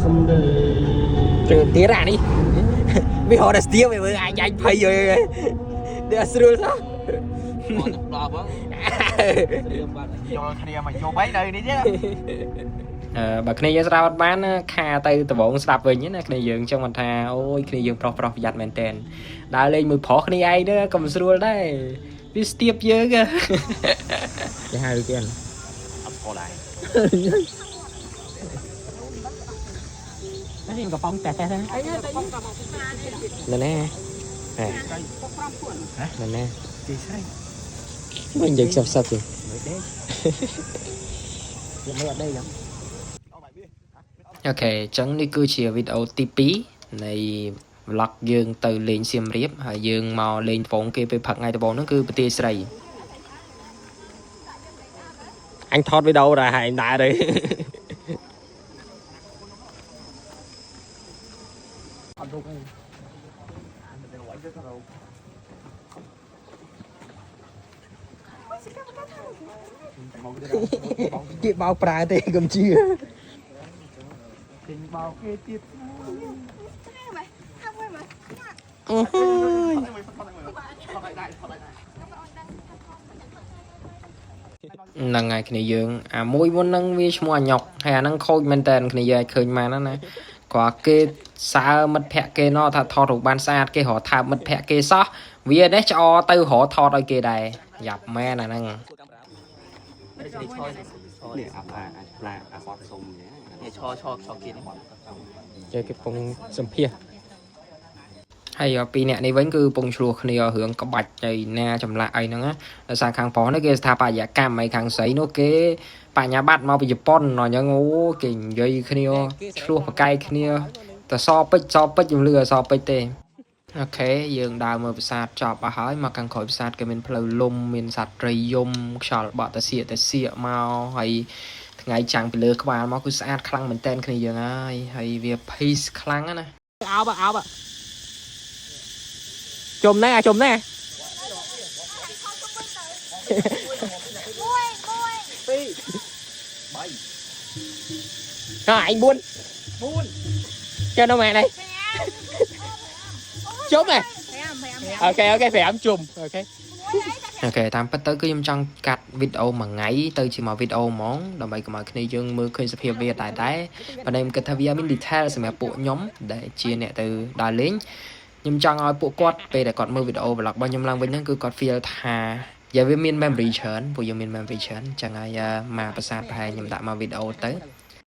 សំដី ជឿទៀតអានេះវារត់តែស្ទាវាមើលអញអញភ័យយយវាស្រួលសោះ ដល់បង យល់គ្នាមកយប់អីនៅនេះទៀត អឺបើគ្នាយើងស្ដាប់អត់បានណាខាទៅដបងស្ដាប់វិញណាគ្នាយើងចឹងមិនថាអូយគ្នាយើងប្រុសប្រុសប្រយ័ត្នមែនតែនដើរលេងមួយប្រុសគ្នាឯងទៅកុំស្រួលដែរវាស្ទាបយើងគេហៅគេ អត់ស្គាល់ដែរ នេះកំប៉ុងតែតែណែណែហេណែណែ ទីស្រី វិញយើងខ្សឹបសឹបទេ យកមើលអត់ដេកហ្នឹង OK អញ្ចឹងនេះគឺជាវីដេអូទី2នៃ vlog យើងទៅលេងសៀមរាបហើយយើងមកលេងដំបងគេពេលផឹកថ្ងៃដំបងហ្នឹងគឺប្រទេសស្រីអញថតវីដេអូដែរហើយដែរទេ អត់រុកអី គេបោកប្រើទេកុំជឿ ទិញបោកគេទៀត អូយហ្នឹងហើយគ្នាយើងអាមួយមុនហ្នឹងវាឈ្មោះអាញុកហើយអាហ្នឹងខូចមែនតើគ្នាយើងឲ្យឃើញបានណាណាគាត់គេសើមិត្តភក្តិគេណោះថាថតរូបបានស្អាតគេរកថើបមិត្តភក្តិគេសោះវានេះឆ្អទៅរកថតឲ្យគេដែរយ៉ាប់មែនអាហ្នឹង នេះអាផ្លាអាផ្លាអាបត់សុំនេះ នេះឈឈឈគេនេះ គេគេពងសម្ភាសហើយពីរអ្នកនេះវិញគឺពងឆ្លោះគ្នារឿងក្បាច់អីណាចម្លាក់អីហ្នឹងណាដោយសារខាងប្រុសនេះគេស្ថាបត្យកម្មហើយខាងស្រីនោះគេបញ្ញាបត្រមកពីជប៉ុនអញ្ចឹងអូគេនិយាយគ្នាឆ្លោះប្រកែកគ្នាតសពេជ្រសពេជ្រជំលឺអសពេជ្រទេ OK យើងដើរមើលប្រាសាទចប់អស់ហើយមកខាងក្រោយប្រាសាទគេមានផ្លូវលំមានសត្វត្រីយំខ្យល់បក់តាសៀកតាសៀកមកហើយថ្ងៃចាំងពីលើក្បាលមកគឺស្អាតខ្លាំងមែនតើគ្នាយើងហើយហើយវា peace ខ្លាំងណាស់ណាអោបអោបជុំណែជុំណែ2 3អញ4 4ចុះនៅម៉ែនេះជុំហ៎ OK OK 5ជុំ OK OK តាមពិតទៅគឺខ្ញុំចង់កាត់វីដេអូមួយថ្ងៃទៅជាមួយវីដេអូហ្មងដើម្បីកុំឲ្យគ្នាយើងមើលឃើញសភាពវាតែតែប៉ុន្តែខ្ញុំគិតថាវាមាន detail សម្រាប់ពួកខ្ញុំដែលជាអ្នកទៅដើរលេងខ្ញុំចង់ឲ្យពួកគាត់ពេលដែលគាត់មើលវីដេអូ vlog របស់ខ្ញុំឡើងវិញហ្នឹងគឺគាត់ feel ថាយ៉ាវាមាន memory ច្រើនពួកយើងមាន memory ច្រើនអញ្ចឹងហើយមកប្រាសាទប្រហែលខ្ញុំដាក់មកវីដេអូទៅ